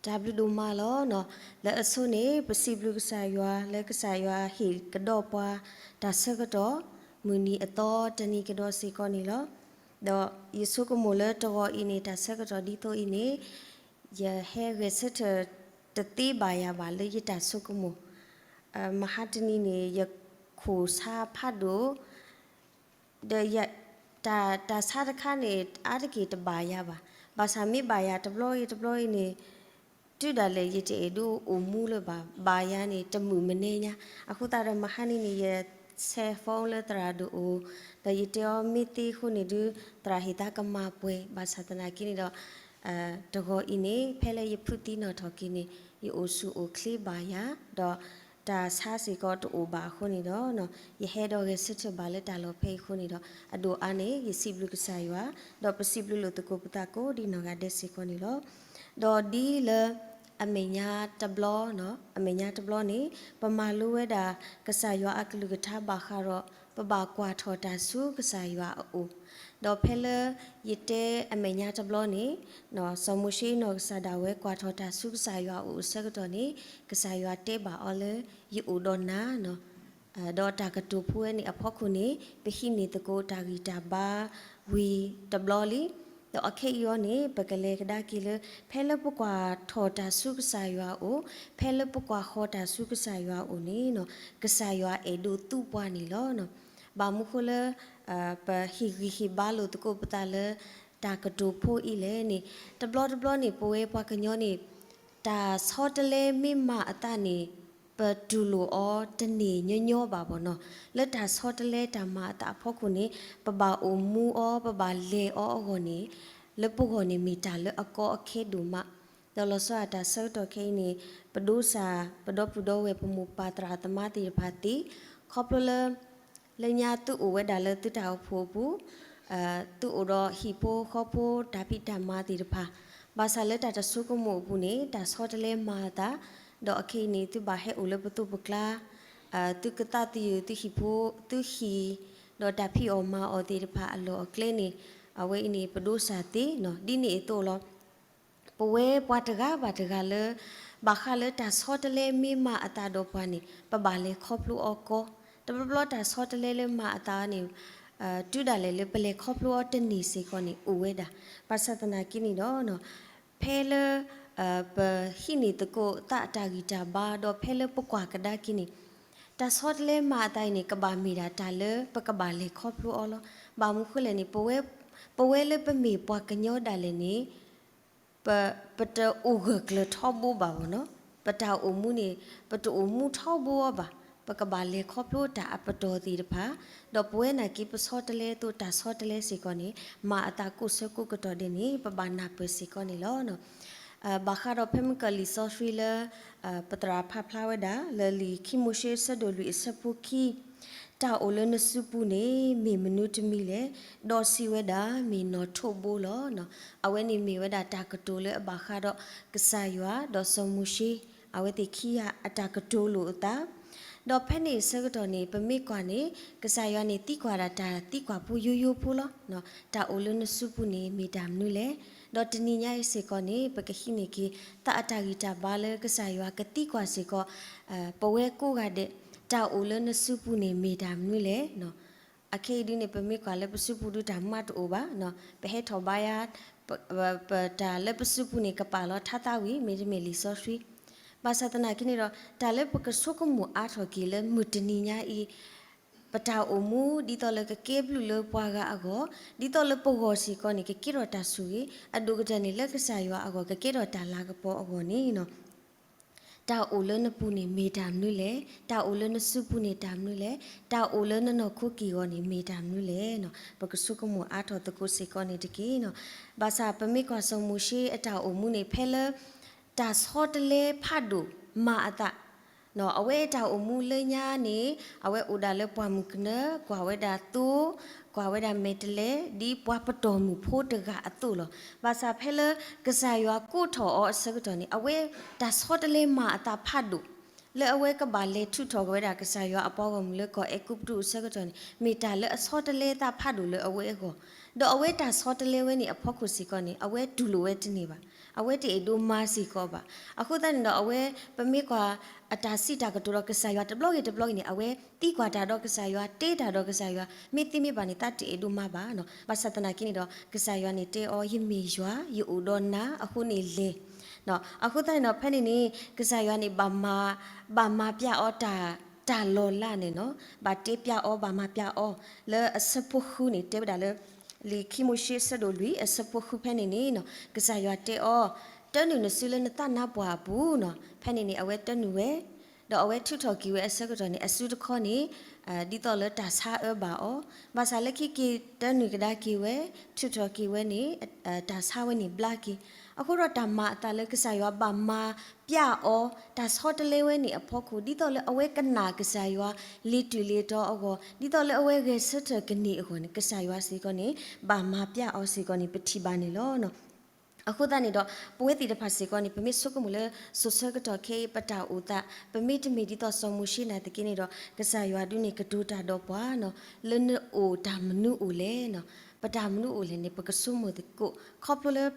တၢ်ဘျုးဒိၣ်မးလီၤ. လၢအဆိန့ၣ် ပစံးဘျုးကစၢ်ယွၤ လၢကစၢ်ယွၤဟ့ၣ်ကဒီးပှၤ တၢ်ဆၢကတီၢ် မုၢ်နံၤအသီတနံၤကဒီးစ့ၢ်ကီးန့ၣ်လီၤ. ဒီးယဆိကမိၣ်လၢတဂီၤအံၤန့ၣ် တၢ်ဆၢကတီၢ်ဒ်သိးအံၤန့ၣ် ယဟဲဂဲၤဆၢထၢၣ်တသ့ဘၣ်ယၤဘၣ်လၢယတၢ်ဆိကမိၣ် မဟါတနံၤန့ၣ် ယခိၣ်ဆါဖးဒိၣ် ဒီး တၢ်ဆါတခါန့ၣ် အါတက့ၢ်တဘၣ်ယၤဘၣ်. ဘၣ်ဆၣ်မ့ၢ်ဘၣ်ယၤတဘျီအံၤတဘျီအံၤန့ၣ် တုၤဒၣ်လဲာ်ယတအဲၣ်ဒိးအိၣ်မူလၢၤဘၣ်, ဘၣ်ယၤန့ၣ် တမုာ်မနဲညါ. အဃိသတးဒီးမဟါန့ၣ်န့ၣ် ယဆဲး phone လၢသရၣ်ဒိၣ်အိၣ်, ဒီးယတဲအီၤမ့ၢ်သ့အဃိန့ၣ်ဒုး သရၣ်ဟ့ၣ်သါကမၤပှဲၤ. ဘၣ်ဆၣ်သနာ်က့န့ၣ်ဒီး တဂီၤအံၤန့ၣ် ဖဲလၢယဖုးသံနီၣ်ထီၣ်က့ၤန့ၣ် ယအိၣ်ဆူၣ်အိၣ်ချ့ဘၣ်ယၤ, ဒီးတၢ်ဆါစ့ၢ်ကီးတအိၣ်ဘၣ်အဃိန့ၣ်ဒီး ယဟဲဒီးဂဲၤဆၢထၢၣ်ဘၣ်လၢတၢ်လီၢ်ဖဲအံၤအဃိန့ၣ်ဒီး အဒိၣ်အါန့ၣ် ယစံးဘျုးကစၢ်ယွၤ, ဒီးပစံးဘျုးလိာ်သကိးပသးကိးဒ်နီၢ်ဂၤဒဲးစ့ၢ်ကီးန့ၣ်လီၤ. ဒီးဒ်လၢ အမဲာ်ညါတဘျီ, အမဲာ်ညါတဘျီန့ၣ် ပမၤလိဝဲဒၣ် ကစၢ်ယွၤအကလုၢ်ကထါဘၣ်ဃးဒီး ပဘၣ်ကွၢ်ထီၣ်တၢ်ဆူကစၢ်ယွၤအအိၣ်, ဒီးဖဲလၢယတဲအမဲာ်ညါတဘျီန့ၣ် စီၤမိၤၡ့နီၢ်ကစၢ်ဒၣ်ဝဲကွၢ်ထီၣ်တၢ်ဆူကစၢ်ယွၤအအိၣ်အဆၢကတီၢ်န့ၣ် ကစၢ်ယွၤတဲဘၣ်အီၤလၢ ယအိၣ်ဒီးနၤ ဒီးတၢ်ကတိၤဖိဝဲန့ၣ်အဖီခိၣ်န့ၣ် ပဟံးန့ၢ်သကိးတၢ်ဂံၢ်တၢ်ဘါဝံၤတဘျီလံ. ဒီးအခဲအံၤအီၤန့ၣ် ပကလဲၤကဒါက့ၤလၢ ဖဲလၢပကွၢ်ထီၣ်တၢ်ဆူကစၢ်ယွၤအအိၣ်, ဖဲလၢပကွၢ်ဃီၤတၢ်ဆူကစၢ်ယွၤအအိၣ်န့ၣ် ကစၢ်ယွၤအဲၣ်ဒိးသူပှၤန့ၣ်လီၤ. ဘၣ်မနုၤဃိလၢ ပဟ့ၣ်ဂံၢ်ဟ့ၣ်ဘါလိာ်သကိးပသးလၢ တၢ်ကတိၤဖိအံၤလဲၣ်န့ၣ် တဘျီတဘျီန့ၣ် ပဝဲပှၤကညီန့ၣ် တၢ်ဆီတလဲမ့ၢ်မၤအသးန့ၣ် ပတူၢ်လိာ်အီၤတန့ၢ်ညီညီဘၣ်ဘၣ်နီၤ. လၢတၢ်ဆီတလဲတၢ်မၤအသးအဖီခိၣ်န့ၣ် ပဘၣ်အိၣ်မူအီၤ ပဘၣ်လဲၤအီၤအဂီၢ်န့ၣ် လၢပဂီၢ်န့ၣ်မ့ၢ်တၢ်လၢအကီအခဲဒိၣ်မး. ဒီးလီၤဆီဒၣ်တၢ်ဆၢကတီၢ်ခဲအံၤန့ၣ် ပဒိစၢ် ပဒီပုၢ်ဒီဝဲၢ် ပမိၢ်ပၢ်သရၣ်သမါသ့ၣ်တဖၣ်သ့ ခီဖျိလၢ လၢညါသုအိၣ်ဝဲဒၣ်လၢသုတၢ်အိၣ်ဖှိၣ်အပူၤ, သုအိၣ်ဒီးဟံၣ်ဖိဃီဖိတၢ်ဖံးတၢ်မၤသ့ၣ်တဖၣ်, ဘၣ်ဆၣ်လၢတၢ်တဆိကမိၣ်အပူၤန့ၣ် တၢ်ဆီတလဲမၤအသး, ဒီးအခဲအံၤန့ၣ် သုဘၣ်ဟဲအိၣ်လၢပသိးပကျါ, သုကသးသယုၢ်သုဟံၣ်ဖိ သုဟံၣ်, ဒီးတၢ်ဖံးအီၣ်မၤအီၣ်သ့ၣ်တဖၣ်အလီၢ်အကျဲန့ၣ်, အဝဲအံၤန့ၣ် ပဒိစၢ်သ့နီၤ. ဒ်န့ၣ်အသိးလီၤ ပဝဲပှၤတဂၤဘၣ်တဂၤလၢ ဘၣ်ဃးလၢတၢ်ဆီတလဲမ့ၢ်မၤအသးဒီးပှၤန့ၣ် ပဘၣ်လဲၤခီဖျိအီၤကီ, တဘျီဘျီတၢ်ဆီတလဲလၢမၤအသးန့ၣ် တုၤဒၣ်လဲာ်လၢပလဲၤခီဖျိအီၤတန့ၢ်စ့ၢ်ကီးန့ၣ် အိၣ်ဝဲဒၣ်. ဘၣ်ဆၣ်သနာ်က့န့ၣ်ဒီး ဖဲလၢ ပဟံးန့ၢ်သကိးသးအတၢ်ဂံၢ်တၢ်ဘါ ဒီးဖဲလၢပကွၢ်ကဒါက့ၤန့ၣ် တၢ်ဆီတလဲမၤအသးအံၤန့ၣ် ကဘၣ်မ့ၢ်ဒၣ်တၢ်လၢပကဘၣ်လဲၤခီဖျိအီၤလီၤ. ဘၣ်မနုၤဃိလဲၣ်န့ၣ် ပဝဲလၢပမ့ၢ်ပှၤကညီဒၣ်လဲာ်န့ၣ် ပ ပတအိၣ်ဂၢၢ်ကျၢၤထီဘိဘၣ်ဘၣ်နီၤ. ပတၢ်အိၣ်မူန့ၣ် ပတအိၣ်မူထီဘိအီၤဘၣ်. ပကဘၣ်လဲၤခီဖျိတၢ်အပတီၢ်သ့ၣ်တဖၣ်, ဒီးပဝဲနာ်က့ပဆီတလဲအသိးတၢ်ဆီတလဲစ့ၢ်ကီးန့ၣ် မၤအသးကိးဆၢကိးကတီၢ်ဒဲးန့ၣ် ပဘၣ်နၢ်ပၢၢ်စ့ၢ်ကီးန့ၣ်လီၤ. ဘၣ်ဃးဒီးဖဲမုၢ်ကီၢ်လံာ်စီဆှံလၢ ပသရၣ်ဖးဖျါဝဲဒၣ် လၢလံာ်ခံမိၤၡ့အဆၢဒိၣ်လွံၢ်အဆၢဖိခံ တၢ်အိၣ်လၢနစုပူၤန့ၣ် မ့ၢ်မနုၤတမံၤလဲၣ်, ဒီးစံးဝဲဒၣ် မ့ၢ်နီၣ်ထိးဘိလီၤ. အဝဲန့ၣ်မ့ၢ်ဝဲဒၣ်တၢ်ကတိၤလၢအဘၣ်ဃးဒီးကစၢ်ယွၤ ဒီးစီၤမိၤၡ့ အဝဲသ့ၣ်ခံဂၤအတၢ်ကတိၤလိာ်အသး ဒီးဖဲန့ၣ်အဆၢကတီၢ်န့ၣ် ပမ့ၢ်ကွၢ်န့ၣ် ကစၢ်ယွၤန့ၣ်သံကွၢ်ဒၣ်တၢ်သံကွၢ်ဖိယိယိဖိလီၤ. တၢ်အိၣ်လၢနစုပူၤန့ၣ်မ့ၢ်တၢ်မနုၤလဲၣ်. ဒီးတနံၤညါအံၤစ့ၢ်ကီးန့ၣ် ပကဟံးန့ၢ်က့ၤ သးအတၢ်ဂံၢ်တၢ်ဘါလၢကစၢ်ယွၤကသံကွၢ်စ့ၢ်ကီး ပဝဲကိးဂၤဒဲး တၢ်အိၣ်လၢနစုပူၤန့ၣ်မ့ၢ်တၢ်မနုၤလဲၣ်. အခဲအံၤဒုန့ၣ် ပမ့ၢ်ကွၢ်လၢပစုပူၤဒုတၢ်မၤတအိၣ်ဘၣ်, ပဟဲထီၣ်ဘါယၤ ပတၢ်လၢပစုပူၤန့ၣ်ကပာ်လီၤထါသးဝံၤ မ့တမ့ၢ်လံာ်စီဆှံ ဘၣ်ဆၣ်သနာ်က့န့ၣ်ဒီး တၢ်လၢပကဆိကမိၣ်အါထီၣ်က့ၤလၢမုၢ်တနံၤညါအံၤ ပတၢ်အိၣ်မူဒ်သိးလၢကကဲဘျုးလၢပှၤဂၤအဂီၢ်, ဒ်သိးလၢပဂီၢ်စ့ၢ်ကီးန့ၣ် ကကဲထီၣ်တၢ်ဆိၣ်ဂ့ၤ, အဒိၣ်ကတၢၢ်န့ၣ်လၢကစၢ်ယွၤအဂီၢ် ကကဲထီၣ်တၢ်လၤကပီၤအဂီၢ်န့ၣ် တၢ်အိၣ်လၢနပူၤန့ၣ်မ့ၢ်တၢ်မနုၤလဲၣ်, တၢ်အိၣ်လၢနစုပူၤန့ၣ်တၢ်မနုၤလဲၣ်, တၢ်အိၣ်လၢနနီၢ်ခိက့ၢ်ဂီၤန့ၣ်မ့ၢ်တၢ်မနုၤလဲၣ်. ပကဆိကမိၣ်အါထီၣ်သကိးစ့ၢ်ကီးန့ၣ်တက့ၢ်. ဘၣ်ဆၣ်ပမ့ၢ်ကွၢ်စီၤမိၤၡ့အတၢ်အိၣ်မူန့ၣ် ဖဲလၢ တၢ်ဆီတလဲဖးဒိၣ်မၤအသး အဝဲအတၢ်အိၣ်မူလၢညါန့ၣ် အဝဲအိၣ်ဒၣ်လၢပှၢ်မုၢ်ကနၢ, ကွၢ်ဝဲဒၣ်သိ, ကွၢ်ဝဲဒၣ်မဲာ်တဲးလဲး ဒ်ပှၤပတီၢ်မုၢ်ဖိတဂၤအသိးလီၤ. ဘၣ်ဆၣ်ဖဲလၢကစၢ်ယွၤကိးထီၣ်အီၤအဆၢကတီၢ်န့ၣ် အဝဲတၢ်ဆီတလဲမၤအသးဖးဒိၣ် လၢအဝဲကဘၣ်လဲၤထုးထီၣ်က့ၤဝဲဒၣ်ကစၢ်ယွၤအပှၤဂီၢ်မုၢ်လၢကီၢ်အဲၤကူပတူးအဆၢကတီၢ်န့ၣ် မ့ၢ်တၢ်လၢအဆီတလဲသးဖးဒိၣ်လၢအဝဲအဂီၢ် ဒီးအဝဲတၢ်ဆီတလဲဝဲန့ၣ်အဖီခိၣ်စ့ၢ်ကီးန့ၣ် အဝဲတူၢ်လိာ်ဝဲတန့ၢ်ဘၣ်. အဝဲတအဲၣ်ဒိးမၤစ့ၢ်ကီးဘၣ်. အဃိသတးန့ၣ်ဒီး အဝဲ ပမ့ၢ်ကွၢ် အတၢ်စံးတၢ်ကတိၤဒီးကစၢ်ယွၤတဘျီဂ့ၤတဘျီဂ့ၤန့ၣ် အဝဲသံကွၢ်တၢ်ဒီးကစၢ်ယွၤ, တဲတၢ်ဒီးကစၢ်ယွၤ, မ့ၢ်သ့မ့ၢ်ဘၣ်န့ၣ် သးတအဲၣ်ဒိးမၤဘၣ်နီၤ. ဘၣ်ဆၣ်သနာ်က့န့ၣ်ဒီး ကစၢ်ယွၤန့ၣ်တဲအီၤ ယမ့ၢ်ယွၤ, ယအိၣ်ဒီးနၤ, အဃိန့ၣ်လဲၤ အဃိသတးန့ၣ်ဒီး ဖဲန့ၣ်န့ၣ် ကစၢ်ယွၤန့ၣ် ဘၣ်မၤပျးအီၤတၢ်, တၢ်လီၤလးန့ၣ်နီၤ, ဘၣ်တဲပျးအီၤ, ဘၣ်မၤပျးအီၤ, လၢအဆၢဖိဃုန့ၣ် တဲဝဲဒၣ်လၢ လံာ်ခံမိၤၡ့အဆၢဒိၣ်လွံၢ် အဆၢဖိဃုဖဲန့ၣ်န့ၣ်နီၤ, ကစၢ်ယွၤတဲအီၤ, တၢနုာ်နစုလၢနသးနါပှၢ်အပူၤနီၤ. ဖဲန့ၣ်န့ၣ် အဝဲတၢနုာ်ဝဲ, ဒီးအဝဲထုးထီၣ်က့ၤဝဲအဆၢကတီၢ်န့ၣ် အစုတခီန့ၣ် ဒ်သိးလၢတၢ်ဆါအၢဘၣ်အီၤ, ဘၣ်ဆၣ်လၢခံက့ၤတၢနုာ်ကဒါက့ၤဝဲ, ထုးထီၣ်က့ၤဝဲန့ၣ် တၢ်ဆါဝဲန့ၣ်ဘျါက့ၤ. အဃိဒီးတၢ်မၤအသးလၢကစၢ်ယွၤဘၣ်မၤပျးအီၤ, တၢ်ဆီတလဲဝဲန့ၣ်အဖီခိၣ် ဒ်သိးလၢအဝဲကနၣ်ကစၢ်ယွၤ လံာ်တုၤလံာ်တီၤအဂီၢ်, ဒ်သိးလၢအဝဲဂဲၤဆၢထၢၣ်ကန့ၢ်အဂီၢ်န့ၣ် ကစၢ်ယွၤစ့ၢ်ကီးန့ၣ် ဘၣ်မၤပျးအီၤစ့ၢ်ကီးန့ၣ် ပထံၣ်ဘၣ်န့ၣ်လီၤ. အဃိသတးန့ၣ်ဒီး ပဝဲသ့ၣ်တဖၣ်စ့ၢ်ကီးန့ၣ် ပမ့ၢ်ဆိကမိၣ်လၢ စိၤဆၢကတီၢ်ခဲအံၤ ပတၢ်အိၣ်သး ပမ့ၢ်တမ့ၢ်ဒ်သိးစီၤမိၤၡ့နာ်သက့န့ၣ်ဒီး ကစၢ်ယွၤဒုးန့ၣ် ကတိၤတၢ်ဒီးပှၤနီၤ, လၢနအိၣ်တၢ်မနုၤအိၣ်လဲၣ်နီၤ, ပတၢ်မနုၤအိၣ်လဲၣ်န့ၣ် ပကဆိကမိၣ်သကိး ခီဖျိလၢ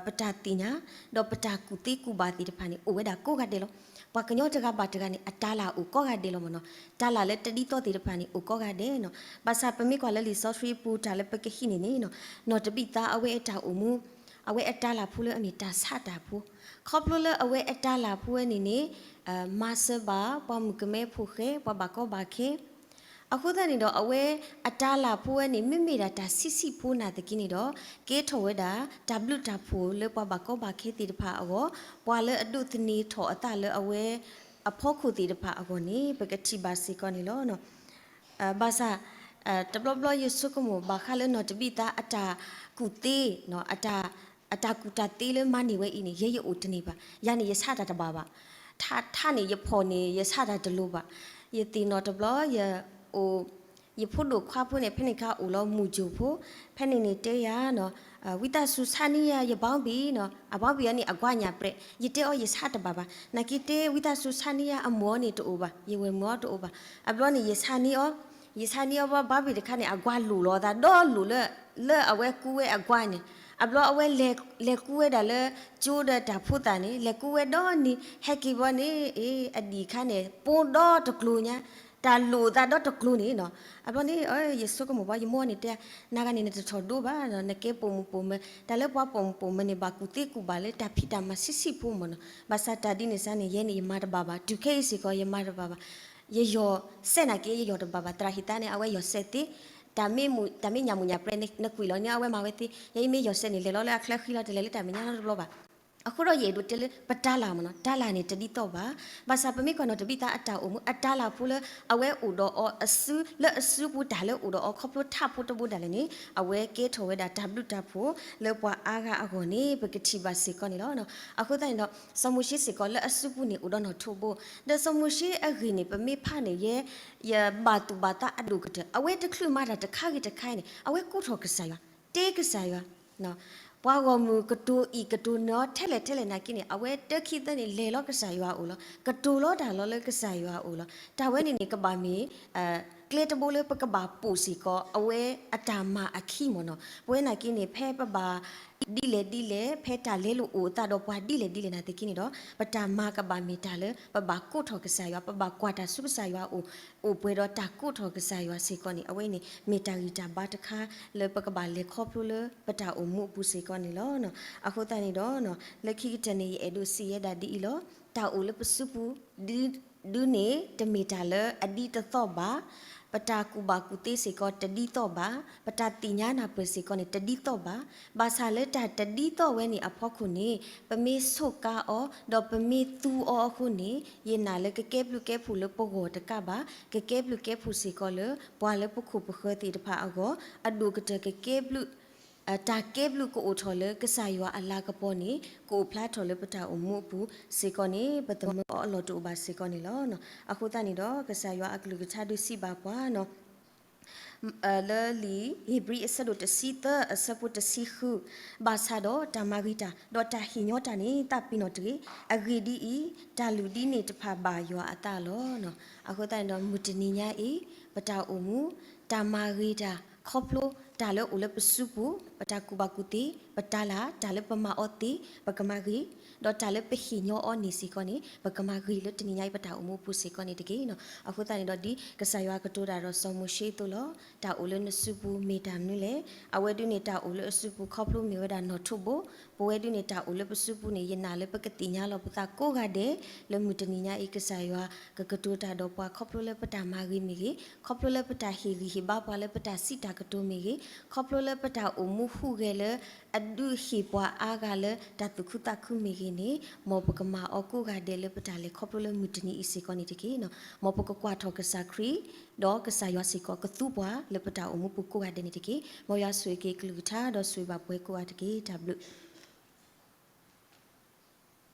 ပတၢ်သ့ၣ်ညါ ဒီးပတၢ်ကူၣ်သ့ကူၣ်ဘၣ်သ့ၣ်တဖၣ်န့ၣ် အိၣ်ဝဲဒၣ်ကိးဂၤဒဲးလီၤ. ပှၤကညီတဂၤဘၣ်တဂၤန့ၣ် အတၤလၢ်အိၣ်ကိးဂၤဒဲးလီၤမ့ၢ်နီၤ, တၤလၢ်လၢတဒ်သိးသ့ၣ်တဖၣ်န့ၣ် အိၣ်ကိးဂၤဒဲးနီၤ. ဘၣ်ဆၣ်ပမ့ၢ်ကွၢ်လၢလံာ်စီဆှံပူၤ တၢ်လၢပကဟံးန့ၢ်န့ၣ်နီၤ, နီၢ်တဘံၣ်သါအဝဲအတၢ်အိၣ်မူ အဝဲအတၤလၢ်ဖိလၢအမ့ၢ်တၢ်ဆးတၢ်ဖိ, ခီဖျိလၢအဝဲအတၤလၢ်ဖိဝဲန့ၣ်န့ၣ် မၤစၢၤဘၣ် ပှၤမုၣ်ကမဲဖိဃဲ ပှၤဘၣ်ကီဘၣ်ခဲ, အဃိသတးန့ၣ်ဒီး အဝဲအတၤလၢ်ဖိဝဲန့ၣ် မ့မ့ၢ်ဒၣ်တၢ်ဆံးဆံးဖိနာ်သက့န့ၣ်ဒီး ကဲထီၣ်ဝဲဒၣ် တၢ်ဘျုးတၢ်ဖှိၣ်လၢပှၤဘၣ်ကီဘၣ်ခဲသ့ၣ်တဖၣ်အဂီၢ်, ပှၤလၢအဒိးသန့ၤထီၣ်အသးလၢအဝဲ အဖီခိၣ်သ့ၣ်တဖၣ်အဂီၢ်န့ၣ် ပကထံၣ်ဘၣ်စ့ၢ်ကီးန့ၣ်လီၤ. ဘၣ်ဆၣ် တဘျီဘျီယဆိကမိၣ်ဘၣ်ဃးလၢနီၢ်တဘံၣ်သါအတၢ်ကူၣ်သ့ အတၢ်ကူၣ်တၢ်သ့လၢမၤန့ၢ်ဝဲအံၤန့ၣ် ယဲယအိၣ်တန့ၢ်ဘၣ်. ယၤန့ၣ် ယဆးတၢ်တဘၣ်ဘၣ်. ထးထးန့ၣ် ယဖီၣ်န့ၣ် ယဆးတၢ်တလိၤဘၣ်. ယသ့ၣ်နီၣ်တဘျီ ယအိၣ် ယဖိဒိၣ်ခွါဖိန့ၣ် ဖဲန့ၣ်အခါအိၣ်လီၤမုၢ်ကၠိၣ်ဖိ, ဖဲန့ၣ်န့ၣ်တဲယၤနီၤ, ဝံသးစူၤဆါန့ၢ်ယၤယဘီဘံၣ်နီၤ, အဘီဘံၣ်အံၤန့ၣ် အကွၢ်ညၣ်ပြဲး, ယတဲအီၤယဆးတဘၣ်ဘၣ်, နာ်က့တဲ ဝံသးစူၤဆါန့ၢ်ယၤအမိၢ်န့ၣ်တအိၣ်ဘၣ်, ယဝဲၢ်မိၢ်အီၤတအိၣ်ဘၣ်. အဘျီန့ၣ် ယဆါန့ၢ်အီၤ, ယဆါန့ၢ်အီၤဘီဘံၣ်တခါန့ၣ် အကွၢ်လိာ်လီၤသးဒီးလိာ်လၢ လၢအဝဲကူဝဲအကွၢ်န့ၣ်, အဘျီအဝဲလဲၤကူဝဲဒၣ်လၢ ကၠိဒီးတၢ်ဖိသၣ်န့ၣ် လဲၤကူဝဲဒီးန့ၣ် ဟဲက့ၤဘီန့ၣ် အဒံၣ်ခါန့ၣ် ပိဒီတကျိၤညါ, တၢ်လိာ်သးဒီတကျိၤန့ၣ်နီၤ. အဘျီန့ၣ် ယဆိကမိၣ်ဘၣ် ယမိၢ်န့ၣ်တဲ နၤဂၤန့ၣ် နတထီၣ်ဒိဘၣ်, နကဲပိာ်မုၣ်ပိာ်မၢၤ, တၢ်လၢပှၤပိာ်မုၣ်ပိာ်မၢၤန့ၣ် ဘၣ်ကူၣ်သ့ကူၣ်ဘၣ်လၢတၢ်ဖံးတၢ်မၤဆံးဆံးဖိမ့ၢ်နီၤ. ဘၣ်ဆၣ်တၢ်ဒ်န့ၣ်စ့ၢ်န့ၣ် ယဲန့ၣ် ယမၤတဘၣ်ဘၣ်, တုၤခဲအံၤစ့ၢ်ကီး ယမၤတဘၣ်ဘၣ်. ယယီၢ်စဲးနာ်က့ ယယီၢ်တဘၣ်ဘၣ်, သရၣ်ဟံၣ်သါန့ၣ် အဝဲယီၢ်စဲးသ့, တၢ်မ့ၢ်ညၣ်မုၢ်ညၣ်ပြဲး နကွံာ်လီၤန့ၣ် အဝဲမၤဝဲသ့, ယအံၤမ့ၢ်ယီၢ်စဲးန့ၣ် လဲၤလီၤလၢအချၢဃံလီၤ တလဲၤလၢတၢ်မဲာ်ညါနီတဘျီဘၣ်. အဃိဒီးယအဲၣ်ဒိးတဲလၢ ပတၤလၢ်မ့ၢ်နီၤ, တၤလၢ်န့ၣ် တဒ်သိးဘၣ်. ဘၣ်ဆၣ်ပမ့ၢ်ကွၢ်နီၢ်တဘံၣ်သါအတၢ်အိၣ်မူ အတၤလၢ်ဖိလၢ အဝဲအိၣ်ဒီးအီၤအစု လၢအစုပူၤတၢ်လၢအိၣ်ဒီးအီၤခီဖျိထးဖိတဘိဒၣ်လဲာ်န့ၣ် အဝဲကဲထီၣ်ဝဲဒၣ်တၢ်ဘျုးတၢ်ဖှိၣ်လၢပှၤအါဂၤအဂီၢ်န့ၣ် ပကထံၣ်ဘၣ်စ့ၢ်ကီးန့ၣ်လီၤ. အဃိသတးန့ၣ်ဒီး စီၤမိၤၡ့စ့ၢ်ကီးလၢအစုပူၤန့ၣ် အိၣ်ဒီးနီၢ်ထိးဘိ, ဒီးစီၤမိၤၡ့အဂ့ၢ်န့ၣ် ပမ့ၢ်ဖးန့ၣ် ယဲ ယဘၣ်သူၣ်ဘၣ်သးအဒိၣ်ကတၢၢ် အဝဲတချုးမၤတၢ်တခါဂ့ၤတခါအံၤန့ၣ် အဝဲကိးထီၣ်ကစၢ်ယွၤ, တဲကစၢ်ယွၤ ပှၤဂီၢ်မုၢ်ကတိၤအံၤကတိၤနၤထဲလဲၣ်ထဲလဲၣ်နာ်က့န့ၣ် အဝဲတၢခံသၢန့ၣ် လဲၤလီၤကစၢ်ယွၤအအိၣ်လီၤ. ကတိၤလီၤတၢ်လီၤလၢကစၢ်ယွၤအအိၣ်လီၤ. တၢ်ဝဲန့ၣ်န့ၣ် ကဘၣ်မ့ၢ် ကျဲတဘိလၢပကဘၣ်ပိာ်စ့ၢ်ကီး အဝဲအတၢ်မၤအခံမ့ၢ်နီၤ. ပဝဲနာ်က့န့ၣ် ဖဲပဘၣ်ဒ်လဲၣ်ဒ်လဲၣ် ဖဲတၢ်လဲလိာ်အိၣ်အသးဒီးပှၤဒ်လဲၣ်ဒ်လဲၣ်နာ်သက့န့ၣ်ဒီး ပတၢ်မၤကဘၣ်မ့ၢ်တၢ်လၢ ပဘၣ်ကိးထီၣ်ကစၢ်ယွၤ ပဘၣ်ကွၢ်တၢ်ဆူကစၢ်ယွၤအအိၣ်, အိၣ်ပှဲၤဒီးတၢ်ကိးထီၣ်ကစၢ်ယွၤစ့ၢ်ကီးန့ၣ် အဝဲန့ၣ် မ့ၢ်တၢ်ဂံၢ်တၢ်ဘါတခါလၢပကဘၣ်လဲၤခီဖျိလၢပတၢ်အိၣ်မူအပူၤစ့ၢ်ကီးန့ၣ်လီၤ. အဃိသတးန့ၣ်ဒီး လၢခံကတၢၢ်န့ၣ် ယအဲၣ်ဒိးစံးဝဲဒၣ်ဒ်အံၤလီၤ. တၢ်အိၣ်လၢပစုပူၤ ဒု ဒုးန့ၣ်တမ့ၢ်တၢ်လၢအဒ်တသီၣ်ဘၣ်, ပတၢ်ကူၣ်ဘၣ်ကူၣ်သ့စ့ၢ်ကီးတဒ်သိးဘၣ်, ပတၢ်သ့ၣ်ညါနၢ်ပၢၢ်စ့ၢ်ကီးန့ၣ် တဒ်သိးဘၣ်. ဘၣ်ဆၣ်လၢတၢ်တဒ်သိးဝဲန့ၣ်အဖီခိၣ်န့ၣ် ပမ့ၢ်ဆိးကါအီၤ ဒီးပမ့ၢ်သူအီၤအဃိန့ၣ် ယနာ်လၢကကဲဘျုးကဲဖှိၣ်လၢပဂီၢ်တကးဘၣ်, ကကဲဘျုးကဲဖှိၣ်စ့ၢ်ကီးလၢ ပှၤလၢပခိၣ်ပဃၢၤသ့ၣ်တဖၣ်အဂီၢ်, အဒိၣ်ကတၢၢ်ကကဲဘျုး တၢ်ကဲဘျုးကအိၣ်ထီၣ်လၢကစၢ်ယွၤအလၤကပီၤန့ၣ် ကအိၣ်ဖျါထီၣ်လၢပတၢ်အိၣ်မူအပူၤစ့ၢ်ကီးန့ၣ် ပသမၢအီၤအလီၢ်တအိၣ်ဘၣ်စ့ၢ်ကီးန့ၣ်လီၤ. အဃိသတးန့ၣ်ဒီး ကစၢ်ယွၤအကလုၢ်ကထါဒုးစံးဘၣ်ပှၤနီၤ လၢလံာ်ဧ့ၤဘြံၤအဆၢဒိၣ်တဆံသၢအဆၢဖိတဆံဃု, ဘၣ်ဆၣ်ဒီးတၢ်မၤဂ့ၤတၢ် ဒီးတၢ်ဟ့ၣ်ညီတၢ်န့ၣ် သးပ့ၤနီၣ်တဂ့ၤ. အဂ့ၢ်ဒ်အံၤ, တၢ်လုၢ်ဒ်န့ၣ်တဖၣ်ဘၣ်ယွၤအသးလီၤ. အဃိသတးန့ၣ်ဒီး မုၢ်တနံၤညါအံၤ ပတၢ်အိၣ်မူ တၢ်မၤဂ့ၤတၢ် ခီဖျိ တၢ်လၢအိၣ်လၢပစုပူၤ, ပတၢ်ကူၣ်ဘၣ်ကူၣ်သ့, ပတၢ်လၢ်, တၢ်လၢပမၤအီၤသ့, ပကမၤဂ့ၤ, ဒီးတၢ်လၢပဟ့ၣ်ညီအီၤန့ၣ်စ့ၢ်ကီးန့ၣ် ပကမၤဂ့ၤလၢတနံၤညါအံၤပတၢ်အိၣ်မူအပူၤစ့ၢ်ကီးန့ၣ်တက့ၢ်နီၤ. အဃိသတးန့ၣ်ဒီး ဒ်ကစၢ်ယွၤကတိၤတၢ်ဒီးစီၤမိၤၡ့အသိးလီၤ. တၢ်အိၣ်လၢနစုပူၤမ့ၢ်တၢ်မနုၤလဲၣ်. အဝဲဒၣ်န့ၣ် တၢ်အိၣ်လၢအစုပူၤခီဖျိမ့ၢ်ဝဲဒၣ်နီၣ်ထိးဘိ, ပဝဲဒၣ်န့ၣ် တၢ်အိၣ်လၢပစုပူၤန့ၣ် ယနာ်လၢပကသ့ၣ်ညါလီၤပသးကိးဂၤဒဲး လၢမုၢ်တနံၤညါအံၤ ကစၢ်ယွၤကကတိၤတၢ်ဒီးပှၤ ခီဖျိလၢပတၢ်မၤဂ့ၤမ့ၢ်ဂ့ၤ, ခီဖျိလၢပတၢ်ဟ့ၣ်ဂံၢ်ဟ့ၣ်ဘါပှၤလၢပတၢ်စံးတၢ်ကတိၤမ့ၢ်ဂ့ၤ, ခီဖျိလၢပတၢ်အိၣ်မူဟူးဂဲၤလၢအဒုးဟ့ၣ်ပှၤအါဂၤလၢတၢ်သူၣ်ခုသးခုမ့ၢ်ဂ့ၤန့ၣ်, မ်ပကမၤအီၤကိးဂၤဒဲးလၢပတၢ်လဲၤခီဖျိလၢမုၢ်တနံၤအံၤစ့ၢ်ကီးန့ၣ်တက့ၢ်နီၤ. မ်ပကကွၢ်ထီၣ်ကစၢ်ခရံာ်, ဒီးကစၢ်ယွၤစ့ၢ်ကီးကသူပှၤလၢပတၢ်အိၣ်မူပူၤကိးဂၤဒဲးန့ၣ်တက့ၢ်. မ်ယွၤဆိၣ်ဂ့ၤက့ၤကလုၢ်ကထါ ဒီးဆိၣ်ဂ့ၤဘၣ်ပှၤကိးဂၤတက့ၢ်. တၢ်ဘျုး